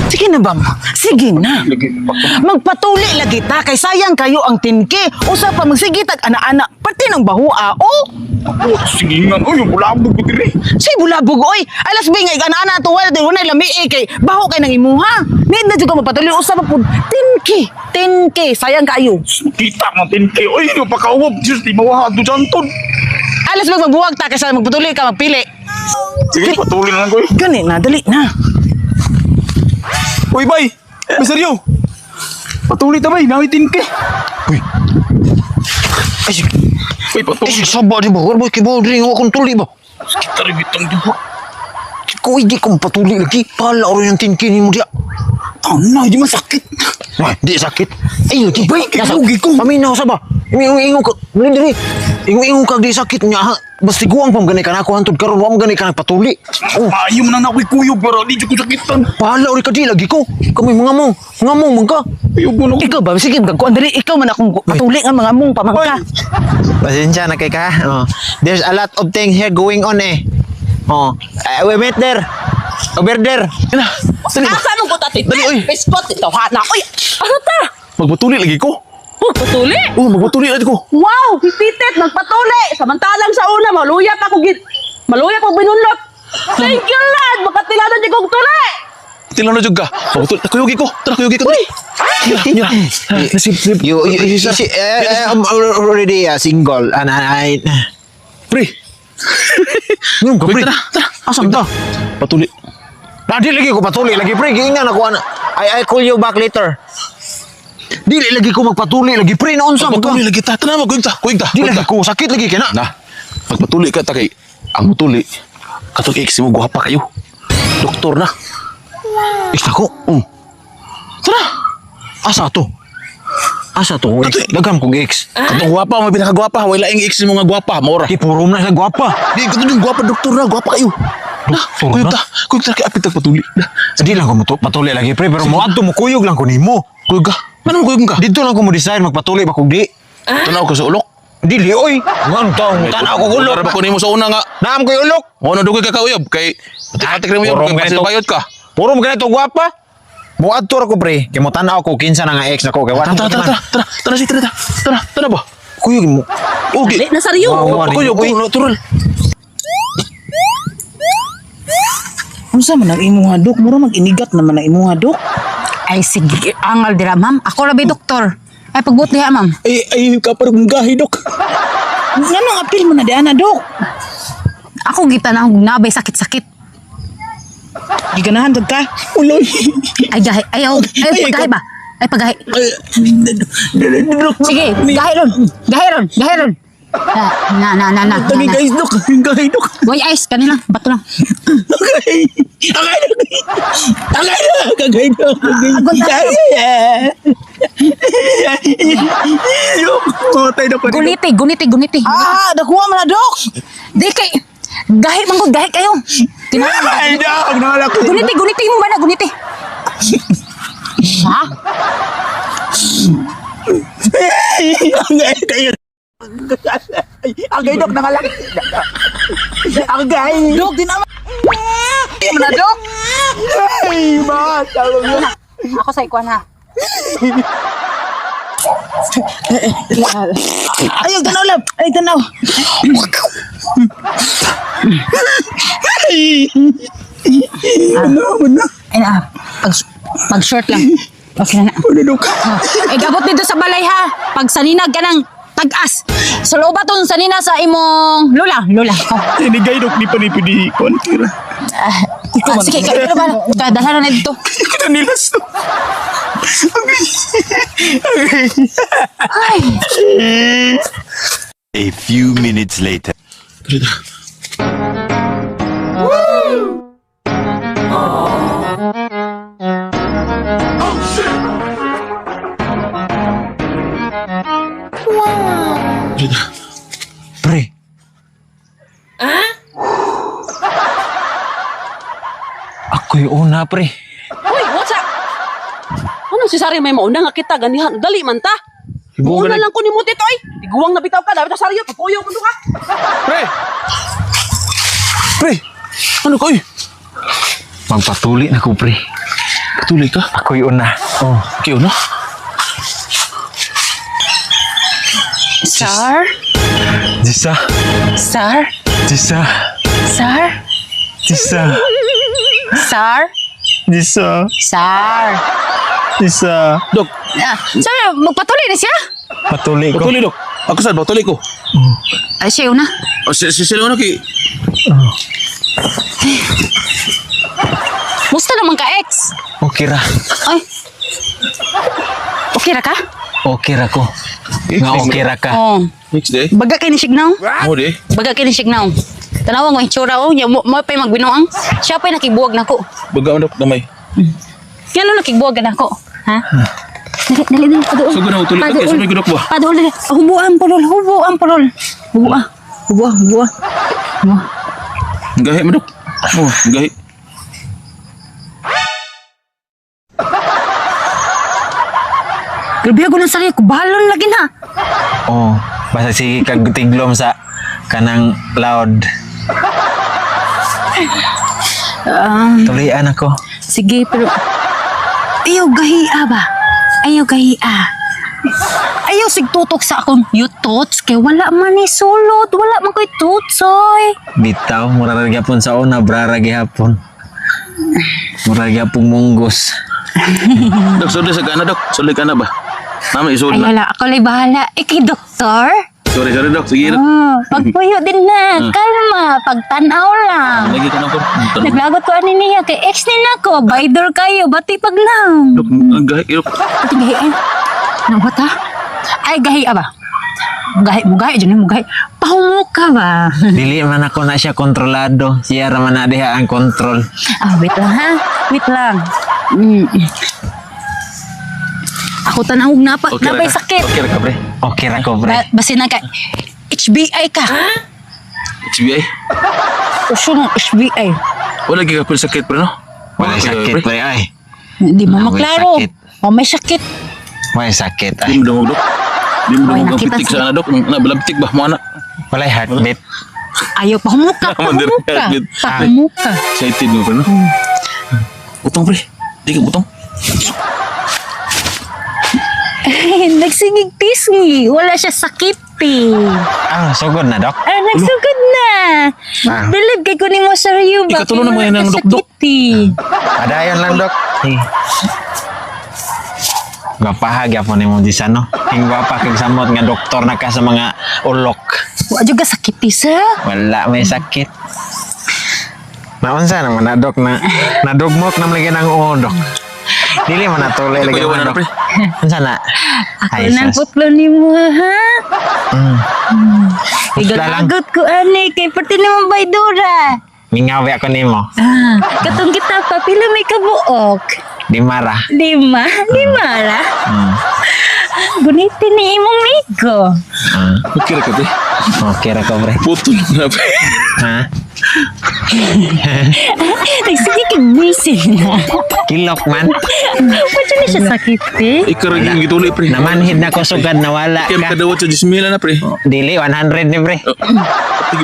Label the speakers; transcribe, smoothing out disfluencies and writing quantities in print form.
Speaker 1: Sige na ba, ma? Sige na. Magpatuli lagi ta kay sayang kayo ang 10K. Usa pa magsige tag ana-ana pati ng bahua. Oh,
Speaker 2: Oh, sige nga. Uy, bulabog ko diri.
Speaker 1: si bulabog oy. Alas bi nga ana-ana to wala din wala lami eh, kay baho kay nang imuha. Need na jud ko magpatuli usa pa pud 10K. 10K sayang kayo.
Speaker 2: Kita man 10K. Uy, di pa kauwab. Diyos, di mawaha to dyan ton.
Speaker 1: Alas bag magbuwag ta kaysa magpatuli ka magpili.
Speaker 2: Sige, patuloy na lang ko eh.
Speaker 1: Gani na, dali na.
Speaker 2: Uy, bay! May seryo! Patuloy ta, bay. Nawi 10K.
Speaker 3: Uy. Ay, sige.
Speaker 2: Uy, patuloy.
Speaker 3: Ay, saba di ba? Wala ba kibaw diri nga akong tuli ba?
Speaker 2: Kita rin itong duha.
Speaker 3: Ko hindi ko patuli lagi. Pala ro yung 10K nimo diya.
Speaker 2: Ano, di masakit.
Speaker 3: Ay, di sakit. Ay, lagi.
Speaker 2: Bay, kay ko.
Speaker 3: Paminaw sa ba? Ingo-ingo ka. Muli diri. Ingo-ingo ka di sakit nya. ha? Basta guwang pa gani ka na ako hantod karon wa man gani ka nagpatuli. Oh,
Speaker 2: Ayaw mo na na ako'y kuyog, pero di ko sakitan.
Speaker 3: pala ori ka di lagi ko. Kami mga mong, mga mong man ka.
Speaker 2: Ayaw mo na ako.
Speaker 1: Ikaw ba? Sige, magkuan dali. Ikaw man akong patuli nga mga mong pamangka.
Speaker 4: Pasensya na kay ka. Oh. There's a lot of things here going on eh. Oh, we met there. Over there.
Speaker 5: Asa mong kuta tita?
Speaker 2: Dali, oy.
Speaker 5: Biskot ito, hana. Oy, ano ta?
Speaker 2: Magpatuloy lagi ko.
Speaker 5: Magpatuli?
Speaker 2: Oh, magpatuloy lagi ko.
Speaker 5: Wow, titit, magpatuli. Samantalang sa una, maluya pa ko git. Maluya ko binunlot. Thank you, Lord. Makatilanan di kong tuli.
Speaker 2: Tilaw na jud ka. Magpatuloy. Kuyugi ko. Tara, kuyugi ko. Uy! Mira, mira. Nasib, nasib.
Speaker 4: You see, I'm already single and I
Speaker 2: Pre.
Speaker 3: Ngano ka pre?
Speaker 2: Tara, tara.
Speaker 3: Asa ta?
Speaker 2: Patuli.
Speaker 3: Dili lagi ko patuli lagi pre. Giingan ako ana.
Speaker 4: I call you back later.
Speaker 3: Dili lagi ko magpatuli lagi pre naunsa man ka?
Speaker 2: Magpatuli lagi ta. Tara, magkuyog ta. Kuyog ta.
Speaker 3: Di
Speaker 2: Kuyog
Speaker 3: lagi
Speaker 2: ta.
Speaker 3: ko sakit lagi kay na.
Speaker 2: Na, magpatuli ka ta kay ang mutuli. Katong ex mo gwapa kayo. Doktor na.
Speaker 3: Ista ko.
Speaker 2: Oh. Tara.
Speaker 3: Asa to? Asa to? Ex. Daghan kong ex.
Speaker 2: Katong gwapa, may pinakagwapa. Wala ing ex mo nga gwapa, maura.
Speaker 3: Di puro na sa gwapa.
Speaker 2: Di katong yung gwapa doktor na, gwapa kayo. Na,
Speaker 3: Doktor
Speaker 2: kuyog
Speaker 3: na?
Speaker 2: ta. Kuyog ta kay apit ta patuli. Na,
Speaker 3: Di lang ko patuli lagi pre pero moadto mo kuyog lang ko nimo.
Speaker 2: kuyog ka. Ano kuyog ka?
Speaker 3: Dito lang ko mo decide magpatuli ba kog di.
Speaker 2: Tanaw ko sa ulok.
Speaker 3: Dili oy. Ngano taong tanaw ko ulok.
Speaker 2: Para ba ko nimo sa una nga.
Speaker 3: Naam ko'y ulok.
Speaker 2: Ono dugay ka kauyab kay matik mo
Speaker 3: Puro
Speaker 2: yun kay
Speaker 3: ganito.
Speaker 2: pasil bayot ka.
Speaker 3: Puro mo ganito gwapa. Moadto ra ko pre. Kay mo tanaw ko kinsa na nga ex nako kay wala.
Speaker 2: Tara tara tara tara tara si tara tara tara ba.
Speaker 3: Kuyog mo.
Speaker 2: Okay.
Speaker 5: Dali na saryo.
Speaker 3: Wow, wow.
Speaker 2: Kuyog ko natural.
Speaker 1: Unsa man ang imuha dok? Mura mag-inigat naman ang imuha dok.
Speaker 6: Ay, sige. Angal dira, ma'am. Ako labi, doktor. Ay, pagbuot diha, ma'am.
Speaker 2: Ay ay kapar kong gahi dok.
Speaker 1: Nganong apil mo na di ana dok?
Speaker 6: Ako gita na akong nabay sakit-sakit.
Speaker 1: Giganahan jud ka.
Speaker 2: Uloy.
Speaker 6: Ay, gahi. Ay, oh. Ay, paggahi ba? Ay, paggahi. Sige, gahi ron. Gahi ron. Gahi ron. Ah, na, na, na, na. Na,
Speaker 2: Tangi
Speaker 6: na.
Speaker 2: guys dok. Gahi dok.
Speaker 6: Boy, ice, kanila. Bato lang.
Speaker 2: Agay. Agay dok. Agay dok. Agay dok. Dok. Matay dok.
Speaker 6: Guniti, guniti, guniti.
Speaker 1: Ah, nakuha man na dok.
Speaker 6: Di kay... Gahi man ko, gahi kayo. Tinawag.
Speaker 2: Ay dok. Nawala ko.
Speaker 6: Guniti, guniti mo ba na, guniti. Ha?
Speaker 2: Agay kayo. Agay dok nangalak. Agay.
Speaker 1: Dok di naman. Mo na dok.
Speaker 2: Ay, ba? Tawag mo.
Speaker 6: Ako sa ikuan ha.
Speaker 1: Ayaw tanaw lab. Ay tanaw.
Speaker 2: Ano na?
Speaker 6: Ay na, pag, pag short lang. Okay na na.
Speaker 2: Ano dok?
Speaker 6: Eh, gabot dito sa balay ha. Pag saninag ka ng tag-as. Sa loob ba tong sanina sa imong lola? Lola. Oh.
Speaker 2: Ini gay dok di pa ni pidi kon tira.
Speaker 6: Ah, sige, ikaw ba? Dalhan na dito.
Speaker 2: Kita nilas to. Agay. Agay.
Speaker 6: Ay,
Speaker 7: A few minutes later.
Speaker 3: Pre. Ako'y una pre.
Speaker 5: Uy, what's up? Ano si Sari may mauna nga kita ganihan. Dali man ta.
Speaker 2: Higuan
Speaker 5: Mauna
Speaker 2: na-
Speaker 5: lang ko ni mo tito ay. Tiguang na bitaw ka, dapat ta saryo pagkuyo ko ka.
Speaker 2: Pre! Pre! Ano ka, uy?
Speaker 3: Magpatuli na ko pre.
Speaker 2: Patuli ka?
Speaker 4: Ako'y una. Oh.
Speaker 2: Kayo na?
Speaker 6: Sir?
Speaker 4: Jisa,
Speaker 6: Sir?
Speaker 4: Jisa,
Speaker 6: Sir?
Speaker 4: Jisa,
Speaker 6: Sir?
Speaker 4: Jisa,
Speaker 6: Sir?
Speaker 4: Jisa.
Speaker 2: Dok,
Speaker 6: Ah, sir, magpatuloy na siya?
Speaker 4: Patuli ko.
Speaker 2: patuli dok. Ako sad, patuli ko.
Speaker 6: Ay, siya una.
Speaker 2: O, si sila na kay.
Speaker 6: Musta naman ka, ex?
Speaker 4: Okay ra.
Speaker 6: Ay. Okay ra ka?
Speaker 4: Okay ra ko. Nga okay ra ka.
Speaker 6: Oh.
Speaker 2: Next day.
Speaker 6: Baga kay ni Signaw?
Speaker 2: Mo di.
Speaker 6: Baga kay ni Signaw. Tanawa mo itsura oh, nya mo mo pa'y magbinuang. Siya pa'y nakibuwag nako.
Speaker 2: Baga dok damay.
Speaker 6: Ngano nakibuwag na ako? Ha? Dali, dali, dali. Paduol.
Speaker 2: Sugod na, tuloy ka,
Speaker 6: Paduol.
Speaker 2: sugod na ba?
Speaker 6: Paduol, dali. Hubuan, pulol. Hubuan, pulol. Hubua. Hubua, hubua. Hubua.
Speaker 2: Gahi mo dok. Oh, gahi.
Speaker 6: Grabe ako ng sarili ko. Balon lagi na.
Speaker 4: Oh, basta sige kag tiglom sa kanang loud. Tulian ako.
Speaker 6: Sige, pero... Ayaw gahia ba? Ayaw gahia. Ayaw sigtutok sa akong yutots kay wala man ni sulod, wala man ko'y tutsoy.
Speaker 4: Bitaw, mura ra gyapon sa una, brara gihapon. Mura gyapon munggos.
Speaker 2: Dok, sorry sa kana dok. Sorry kana ba? Nama isod
Speaker 6: Ay,
Speaker 2: na.
Speaker 6: wala, ako la'y bahala. Ikay doktor?
Speaker 2: Sorry, sorry dok. Sige dok.
Speaker 6: Oh, pagpuyo din na, kalma, pagtanaw lang.
Speaker 2: Lagi ka na ko.
Speaker 6: Naglagot ko ani niya kay ex ni nako, baydor kayo, bati pag lang.
Speaker 2: Dok, ang gahi dok.
Speaker 6: Pati gahi ay. Nawat ha? Ay gahi aba. Gahi mo gahi dyan mo gahi. Pahumuka ba?
Speaker 4: Dili man ako na siya kontrolado. Siya ra man na diha ang kontrol.
Speaker 6: Ah, wait lang ha. Wait lang. Ako tanawag na pa,
Speaker 2: Okay ra
Speaker 6: nabay
Speaker 2: ka.
Speaker 6: sakit.
Speaker 2: Okay ra ka pre.
Speaker 4: Okay ra ko, pre.
Speaker 6: Ba, basin na ka. HBI ka.
Speaker 2: HBI.
Speaker 6: Uso ng HBI.
Speaker 2: Wala gyud ka pre sakit pre no?
Speaker 4: Wala
Speaker 2: Wala
Speaker 4: sakit, pre. Ay,
Speaker 6: Hindi mo
Speaker 4: May
Speaker 6: maklaro.
Speaker 4: sakit.
Speaker 6: Oh, may sakit.
Speaker 4: may sakit.
Speaker 2: Di
Speaker 4: Ay,
Speaker 2: mo dungog dok. Di mo
Speaker 6: Ay,
Speaker 2: dungog ang
Speaker 6: nakita
Speaker 2: pitik
Speaker 6: sa-
Speaker 2: sa ana dok. Na balabtik ba mo ana?
Speaker 4: walay heartbeat.
Speaker 6: Ayaw, pahumuka,
Speaker 2: Mandir-
Speaker 6: pahumuka.
Speaker 2: heartbeat.
Speaker 6: Pahumuka.
Speaker 2: Excited mo pre no? Utong pre. Di ka butong.
Speaker 6: Nagsigig tisngi. Wala siya sakit eh.
Speaker 4: Ah, sugod na, dok.
Speaker 6: Ah, nagsugod na.
Speaker 4: Ah.
Speaker 6: Bilib kay kunin mo sa Rio ba?
Speaker 2: Ikatulo na mo yan ang dukduk.
Speaker 6: eh.
Speaker 4: Padayon lang, dok. Eh. Gwapaha gyapon nimo di no. Ing gwapa kag samot nga doktor na ka sa mga ulok.
Speaker 6: Wa juga sakit eh, sir.
Speaker 4: Wala may sakit. Naunsa naman na dok na nadugmok na lagi ng uo dok. Dili man natuli lagi
Speaker 2: Ikaw,
Speaker 4: man
Speaker 2: na,
Speaker 4: dok.
Speaker 2: pre.
Speaker 4: Unsa na?
Speaker 6: Ako
Speaker 4: Ay,
Speaker 6: nang
Speaker 4: sus.
Speaker 6: putlo ni mo, ha?
Speaker 4: Putla lang.
Speaker 6: Igalagot ko, ani, kay pati naman baydura.
Speaker 4: Mingawi ako nimo.
Speaker 6: Ah, katong kita pa, pila may kabuok.
Speaker 4: Di mara.
Speaker 6: Lima, lima ra. Gunitin ni imong migo.
Speaker 2: Okay ra ka pre.
Speaker 4: Okay ra ko pre.
Speaker 2: Putol na pre.
Speaker 4: Ha?
Speaker 6: Nagsige kag buisin na.
Speaker 4: Kilok man.
Speaker 6: Pwede na siya sakit eh.
Speaker 2: Ikaw ra gyud gituli pre.
Speaker 4: Namanhid na ko sugad nawala
Speaker 2: Kaya
Speaker 4: ka.
Speaker 2: makadawat sa 10,000 na pre.
Speaker 4: Dili 100 ni pre.
Speaker 2: Sige,